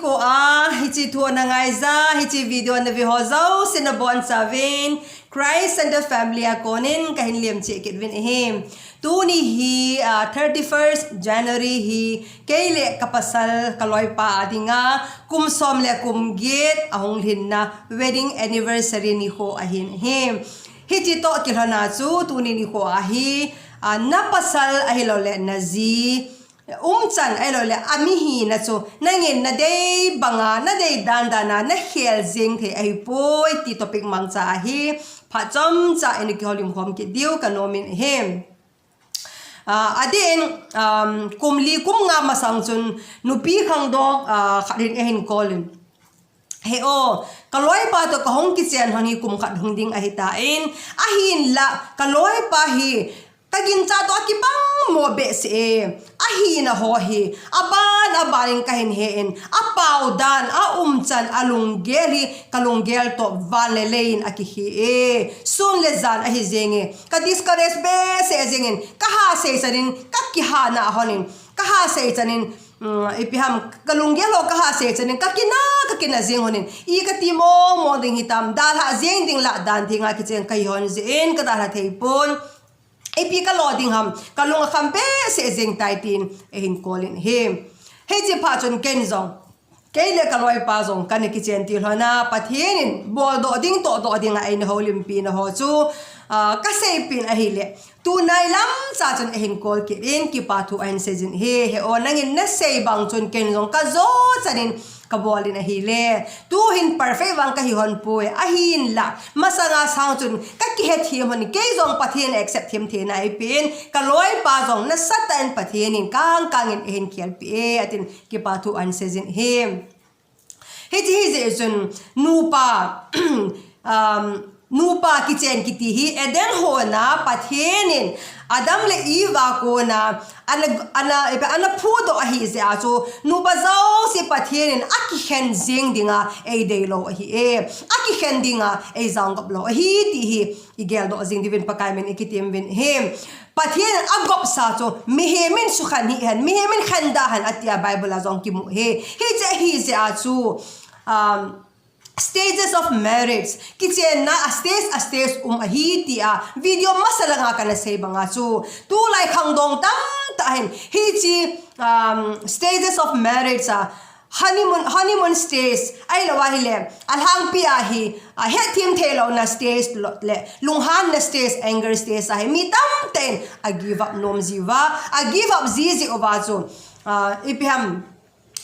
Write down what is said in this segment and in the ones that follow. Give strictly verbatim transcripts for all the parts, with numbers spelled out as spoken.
Ko a, hiche thu ana ngaija, hiche video ana ve ho jouse nabonchauvin, Christ and the Family a konin kahin lemcheh kit uvin ahi. Tuni hi, ah, thirty-first January hi, kei le kapasal kaloipa a dinga, kum som le kum get ahung lhinna wedding anniversary nikho ahin ahi. Hiche toh kilhona chu tuni nikho a hi, ah, napasal ahilouleh naji, umchan ahilouleh amihina chu nangin nadei banga, nadei dandan a nakhel jeng thei ahipoi ti topic mangcha a hi phat chomcha in kihoulim khom kit diu kanomin ahi. Ah, adeh in, um, kum li kum nga masang chun nupi khangdong, ah, khat hin eihin kolin, "He o, kaloipa toh kahung kichen lhon hi kum khat hung ding ahitan, ahinlah kaloipa hi kaginchat toh akibang mo behseh e. Ahina ho hi aban aban in kahin he in, apaodan, aumchan, alunggel hi kalunggel toh van le lei in akihi e. Sun le jan ahi jenge, kadiscourage behseh jengin, kahasei chanin, kakihana lhonin, kahasei chanin, um, ipi ham, kalunggel ho kahasei chanin, kakina, kakina jeng lhonin, i kati mong mong ding hitam, dalha jeng ding lah dan thenga kichen kahi lhon jeh in kadalha theipon. Ipi kalo ding ham, kalung akham behseh jeng tai," tin eihin kolin ahi. Hiche phat chun ken jong, kei le kaloipa jong kana kichen til lhona, Pathen in boldoh ding, tohdoh dinga eina houlimpina ho chu, ah, kaseipeh in ahile, tunai lamcha chun eihin kol kit in kipa thu ahin seijin ahi. "He o, nangin nasei bang chun ken jong kajo chanin kabolin ahile, tuhin perfect vang kahi lhon poi, ahinlah masanga sang chun kakihethem lhon, kei jong Pathen accept them theina eipeh in, kaloipa jong nasatah in Pathen in kangkang in eihin khelpeh e," atin kipa thu ahin seijin ahi. Hiche hijeh chun nupa, um, nupa kichen kiti hi Eden hon a Pathen in Adam le Eve a kona ana, ana, ana phudoh ahijeh a chu nupa jouse Pathen in akikhen jeng dinga eideilou ahi e. Akikhen dinga eijanggop lou ahi ti hi igeldoh jing diuvin Pakai min in ikitem uvin ahi. Pathen in agopsa chu mihem in sukhen hih hen, mihem in khen da hen atia Bible a jong kimu ahi. Hiche ahijeh a chu, um, stages of marriage, kichenna a stage, a stage um ahi tia video masa langa kana sei banga chu, tulai khangdong tamtah hin hiche, um, stages of marriage a, honeymoon, honeymoon stage, ahilou ahile, alhangpi a hi, ah, hetthem theilouna stage lo, le lunghanna stage, anger stage a hi mi tamtah in a give up nom jiuva, a give up ji jeh uva chu, ah, ipi ham,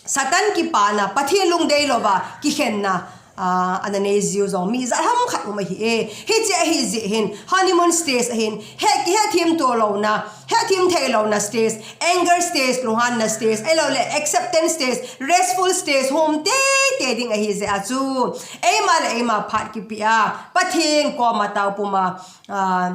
Satan kipana, Pathen lungdei louva kikhenna, ah, ana nei jiu jong mi jat ham khat um ahi e. Hiche ahijeh hin, honeymoon stage ahin, he, kihethem to louna, hetthem theilouna stage, anger stage, lunghanna stage, ahilouleh acceptance stage, restful stage, hom teitei ding ahijeh a chu, eima le eima phat kipe a, Pathen koma taopum a, ah,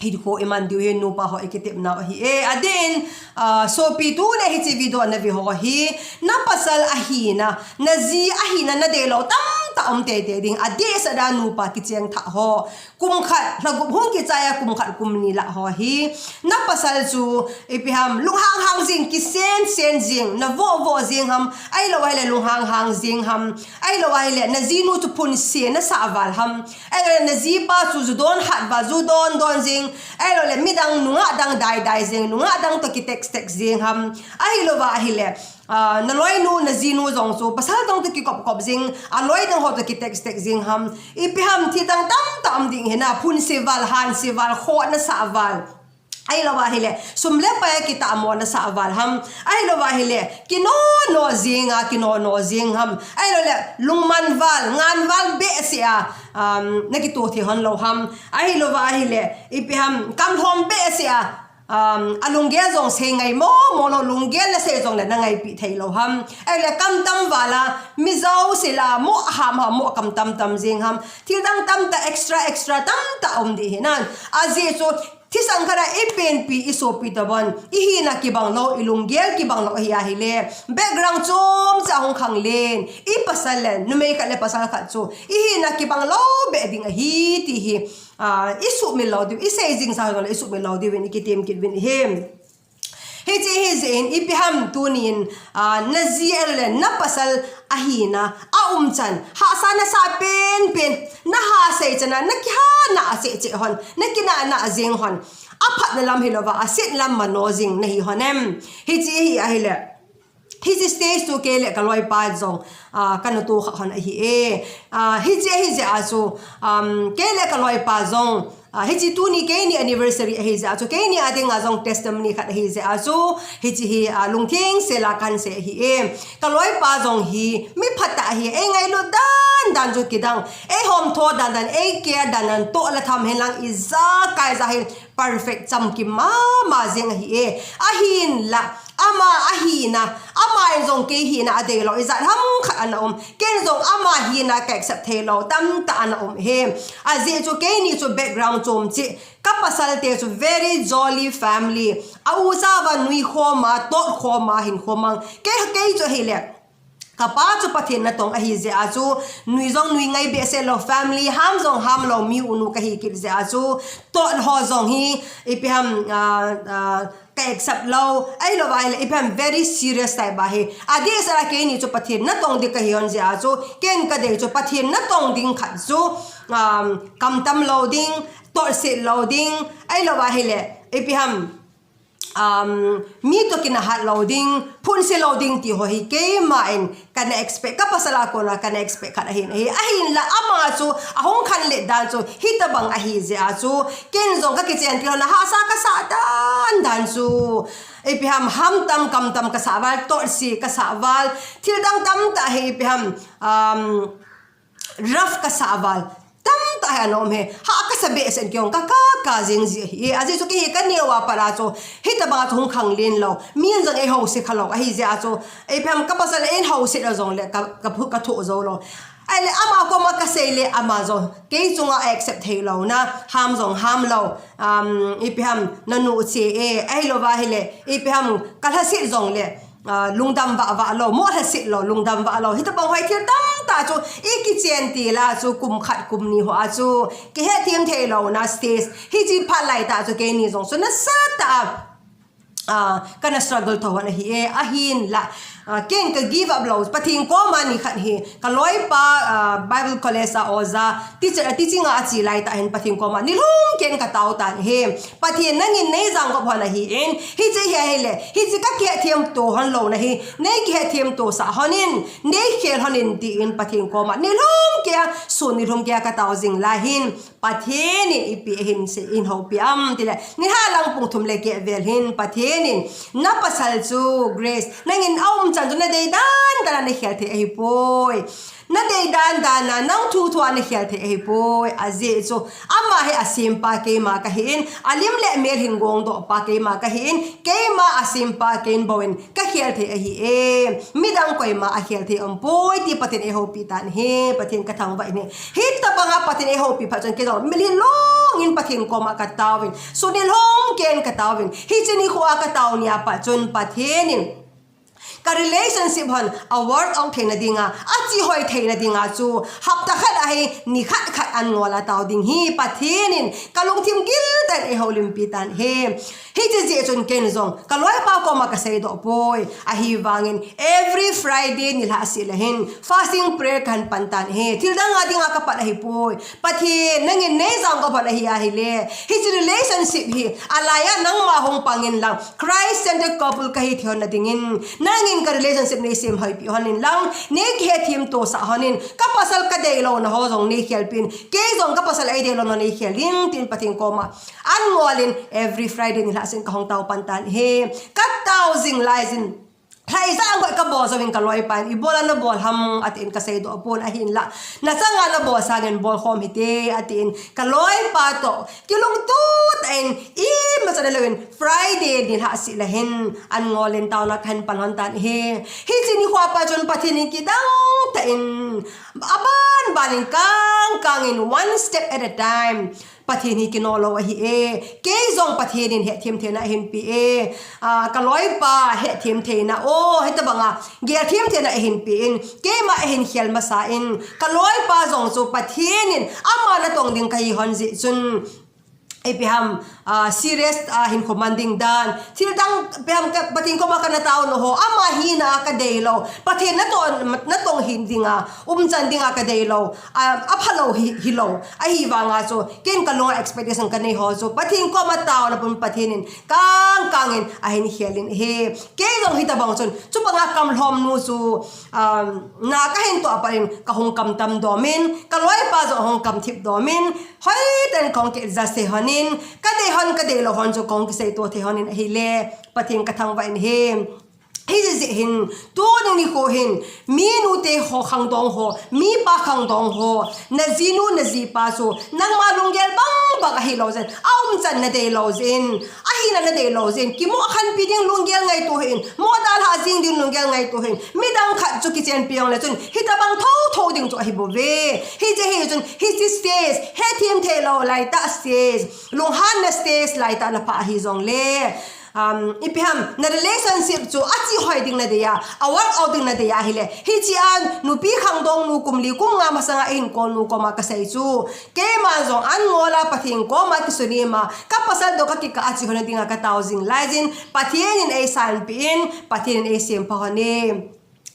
hinkho iman diu hi nupa ho ikitepnau ahi e. Adeh in, ah, sopi tuni hiche video nave ho hi, napasal ahina, naji ahina nadeilou tamtah um teitei ding, adehset a nupa kicheng thah ho, kum khat, lha gup hung kichai a kum khat kum ni lah ho hi, napasal chu ipi ham, lunghang hang jing, kisen sen jing, navoh voh jing ham, ahilou ahile lunghang hang jing ham, ahilou ahile najinu chu phunse nasah val ham, ahilou le najipa chu ju don hat val, ju don don jing, ahilou le midang nungah dang dai dai jing, nungah dang toh ki text text jing ham, ahilou va ahile, ah, naloinu najinu jong chu pasal dang toh kikop kop jing, aloi dang ho toh ki text text jing ham, ipi ham, thil dang tamtah um ding hina, phunse val, hanse val, khoh nasah val. Ahilou ahile, sum le pai a kitahmo nasah val ham. Ahilou ahile, kino no jing a, kino no jing ham. Ahilou le, lungman val, ngan val behseh a, um, nakitoh thei hon lou ham. Ahilou ahile, ipi ham, kam lhom behseh a, um, alunggel jong sei ngai mo mo lou, lunggel nasei jongle nangaipi thei lou ham. Ahile, kam tam val a, mi jouse lah a, mo ham ham, mo kam tam tam jing ham. Thil dang tamtah, extra, extra tamtah um ding hinan. Ajeh chu, thisan khat a ipenpi, isopi toh bon, ihina kibang lou, ilunggel kibang lou ahi ahile, background chom cha hung khang len, ipasal le, numei khat le pasal khat chu, ihina kibang lou beh ding ahi, ti hi, ah, isuhmil lou diu, isei jing sa jongle isuhmil lou diuvin, ikitem kit uvin ahi. Hiche hi jeh in ipi ham tunin, ah, naji ahilou le napasal ahina, aumchan, hahsa nasa penpen, naha seichan a, nakiha na a cheh cheh hon, nakinah na jing hon, aphatna lam hilouva, asetna lam mano jing nahi hon em. Hiche hi ahile, hiche stage chu kei le kaloipa jong, ah, kana toh kha hon ahi e. Ah, hiche hi jeh a chu, um, kei le kaloipa jong, ah, hiche tuni keini anniversary ahi jeh a chu, keini a dinga jong testimony khat ahi jeh a chu, hiche hi, ah, lungtheng sela kahin sei ahi e. Kaloipa jong hi mi phatah ahi, eingailut dan dan chu kidang, eihomtho dan dan, eicare dan dan, toh le tham hilang ijakai ja hi perfect chamkim mama jing ahi e. Ahinla, ama ahina, ama in jong kei hina adeilou ijat ham khat ana um. Ken jong ama hina ka accept theilou tamtah ana um e. Ajeh chu keini chu background chom cheh, kapasal te chu very jolly family. A u chauva nui khoma, tot khoma, hin khomang. Kei, kei chu ahile, kapa chu Pathen natong ahi jeh a chu, nui jong nui ngai behseh lou, family ham jong ham lou, mi u nu kahi kit jeh a chu, tot ho jong hi, ipi ham, ah, ah, ka accept lou, ahilouva ahile, ipi ham very serious type a hi. Adeh sela keini chu Pathen natong ding kahi hon jeh a chu, ken kadei chu Pathen natong ding khat chu, um, kamtam lou ding, totset lou ding, ahilouva ahile, ipi ham, um, mi toh kinahat lou ding, phunse lou ding ti ho hi keima in kana expect, kapasal a kona kana expect khat ahin, ahi, ahinla ama chu ahung khanlet dan chu hitobang ahi jeh a chu, ken jong kakichen til hon a hahsa kasah dan dan chu, ipi ham, hamtam kamtam kasah val, totse kasah val, thil dang tamtah hi ipi ham, um, rough kasah val tamtah hi ana um e. Ha kasa behseh in kei jong kaka jing ji ahi e. Ajeh chu kei hi kaneo a pat a chu, hitobang a chu hung khanglen lou, mi in jong eihouse khalou ahi jeh a chu, ipi ham, kapasal in house lou jongle ka, ka phu-, kathoh jou lou. Ahile ama koma kasei le ama jong kei chunga accept theilouna, ham jong ham lou, um, ipi ham, nanu che e, ahilouva ahile, ipi ham, kalhaset jongle, ah, lungdam vah vah lou, mo lhaset lou, lungdam vah lou. Hitobang hoi thil tamtah chu ikichen til a chu kum khat kum ni ho a chu kihethem theilouna stage. Hiche phat laitah chu keini jong chu nasatah a, ah, kana struggle tho hon ahi e, ahinla, ah, ken ka give up lou. Pathen koma nikhat hi, kaloipa, ah, Bible College a oja, teacher, teaching a ache laitah hin Pathen koma nilhum ken katao tan ahi. Pathen nangin neijangop hon ahin, hiche hi ahile, hiche kakihethem to hon louna hi, neikihethem to sah hon in, neikhel hon in tin Pathen koma nilhum keiya, sun nilhum keiya katao jing lai hin, Pathen in ipi ahin sei, ahin houpi am tile, nilhah lang pung thum le keh vel hin Pathen in, napasal chu Grace, nangin aumchan chu nadei dan dan a nakhel thei ahipoi. Nadei dan dan a, nang thu thu a nakhel thei ahipoi. Ajeh chu ama hi asempa keima kahin, alim le mel hin gongdohpa keima kahin, keima asempa kei in bou in kakhel thei ahi e. Midang koima akhel thei aumpoi ti Pathen in eihoupi tan ahi, Pathen kathangvah in ahi. Hitobanga Pathen in eihoupi phat chun kei jong mitlhi long in Pathen koma kataovin, sun nilhum ken kataovin, hiche nikho a katao nia pat chun Pathen in ka relationship hon a work out theina dinga, achihoi theina dinga chu hapta khat ahi, nikhat khat an ngol a tao ding hi Pathen in kalungthim gil tah in eihoulimpi tan ahi. Hiche jeh chun ken jong kaloipa koma kaseidoh poi. Ahivangin every Friday nilhah seh le hin fasting prayer kahin pan tan ahi. Thil dang a dinga kapan ahipoi. Pathen nangin neijangop hon ahi ahile, hiche relationship hi alai a nangma hung pang in lang, Christ centered couple kahi thei hon na dingin, nangin ka relationship neisem hoipi hon in lang, neikihethem to sah hon in, kapasal kadeilouna ho jong neikhelpin, kei jong kapasal eideilouna ho neikhel in tin Pathen koma an ngol in every Friday nilhah seh in kahung tao pan tan ahi. Katao jing lai jin, lhaija ngoi kabol jouvin kaloipa in, ibola nabol ham atin kaseidoh pon, ahinla nachanga nabol sangin bolkhom hite atin kaloipa toh kilungtoh tah in imacha neilouvin Friday nilhah seh le hin an ngol in taona kahin pan lhon tan ahi. Hiche nikho a pat chun Pathen in kidang tah in aban ban in kang kang in one step at a time Pathen hi kino lou ahi e. Kei jong Pathen in hetthem theina ahin pe e. Ah, kaloipa hetthem theina, o, hitobanga gelthem theina ahin pe in, keima ahin khel masa in, kaloipa jong chu Pathen in ama natong ding kahi hon jeh chun ipi ham, ah, serious, ah, hinkho man ding dan. Thil dang ipi ham ka, Pathen koma kana taona ho, ama hina a kadei lou. Pathen natong, natong hin dinga, umchan dinga kadei lou. Ah, aphalou hi, hilou. Ahivanga chu, ken kalunga expectation kanei ho chu, Pathen koma taona pum Pathen in, kang kang in, ahin khel in ahi. Kei jong hitabang chun, chubanga kamlhom nu chu, um, na kahin toh a pat in, kahung kam tam dom in, kaloipa jong ahung kam thip dom in, hoiten kahung kija sei hon in, kadei hon, kadei lou hon chu kahung kisei to thei hon in ahile, Pathen kathangvah in ahi. Hijeh hin, tuni nikho hin, mi nute ho khangdong ho, mi pa khangdong ho, najinu, najipa chu, nangma lunggel bang bang ahilou jeh in, aumchan nadei lou jeh in, ahina nadei lou jeh in, kimu akhanpi ding lunggel ngaito hih in, mo dalha jing ding lunggel ngaito hih in, midang khat chu kichenpi jongle chun, hitabang thotho ding chu ahi bouve. Hijeh hin chun, hiche stage, hethem thei lou laitah stage, lunghanna stage laitah naphah ahi jongle, um, ipi ham, na relationship chu achihoi ding nadei a, a work out ding nadei a ahile. Hiche a nupi khangdong nu kum li kum nga masanga eihin kol nu koma kasei chu. Keima jong an ngol a Pathen koma kisunima, kapasal toh kakikah a chihoi na dinga katao jing lai jeh in, Pathen in eisanpi in, Pathen in eisempha hon e.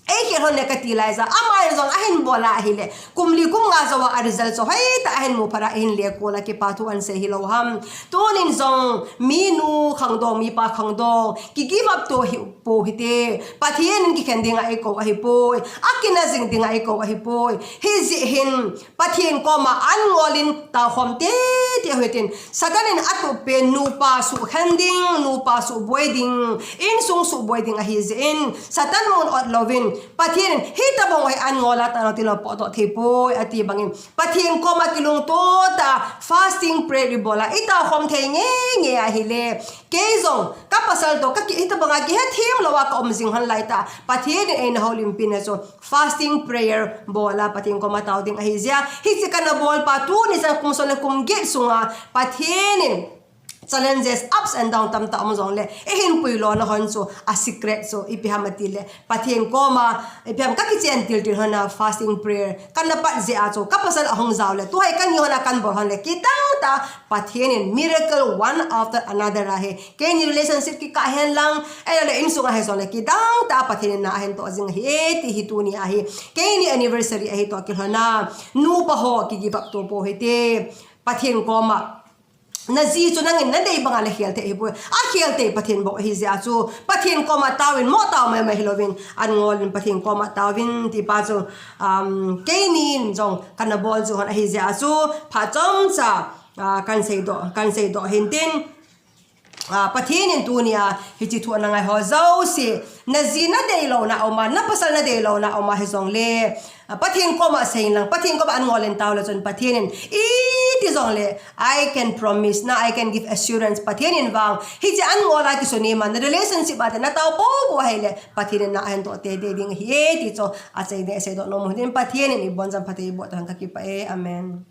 Eikhel hon e kati lai jeh a, ama in jong ahin bol a ahile, kum li kum nga jouva a result chu hoitah a ahin mu phat a, ahin lekol a kipa thu ahin sei hilou ham. Tunin jong, mi nu khangdong, mi pa khangdong, ki give up to hih pou hite. Pathen in kikhen dinga eikou ahipoi. Akinah jing dinga eikou ahipoi. Hijeh hin, Pathen koma an ngol in taokhom teitei u hitin. Satan in atup pen nupa suhkhen ding, nupa suhboi ding, insung suhboi ding ahi jeh in. Satan mun ot louvin, Pathen in hitabang hi an ngol a taona tilou potdoh thei poi ati bangin, Pathen koma kilungto tah a fasting prayer ibol a, itaokhom thei nge nge ahile. Kei jong, kapasal toh, kaki, hitabanga kihethem lou a kaum jing hon laitah, Pathen in eina houlimpi na chu, fasting prayer bol a, Pathen koma tao ding ahi jeh a. Hiche kana bol pa, tuni chan kum som le kum get sunga, Pathen in challenges, ups and down tamtah um jongle, eihin puilo na hon chu, a secret chu, ipi ham atile, Pathen koma, ipi ham kakichen til til hon a fasting prayer, kana pat jeh a chu, kapasal ahung jao le, tuhai kani hon a kana bol hon le, kidang tah a, Pathen in miracle one after another ahi. Keini relationship kikah hen lang, ahilouleh insung a hijongle kidang tah a Pathen in na ahin toh jing ahi, ti hi tuni ahi. Keini anniversary ahi toh kilhon a, nupa ho ki give up to pou hite. Pathen koma, naji chu nangin nadei banga nakhel thei ahipoi. Akhel thei Pathen bou ahi jeh a chu, Pathen koma taovin, mo tao mai mai hilouvin, an ngol in Pathen koma taovin, ti pa chu, um, keinin jong kana bol chu hon ahi jeh a chu, phat chomcha, ah, kan seidoh, kan seidoh hintin, ah, Pathen in tunia, hiche thu ana ngai ho jouse, naji nadei louna aum a, napasal nadei louna aum a hijongle, ah, Pathen koma seilang, Pathen koma an ngol in tao le chun Pathen in, iti jongle, I can promise na, I can give assurance, Pathen in vang, hiche an ngol a kisunima, na relationship a te natao pou pou ahile, Pathen in na ahin toh teitei ding ahi e, ti chu, asei ding, aseidoh nom u hitin, Pathen in ibonchauva phatthei eiboh tauhen, kakipah e, amen.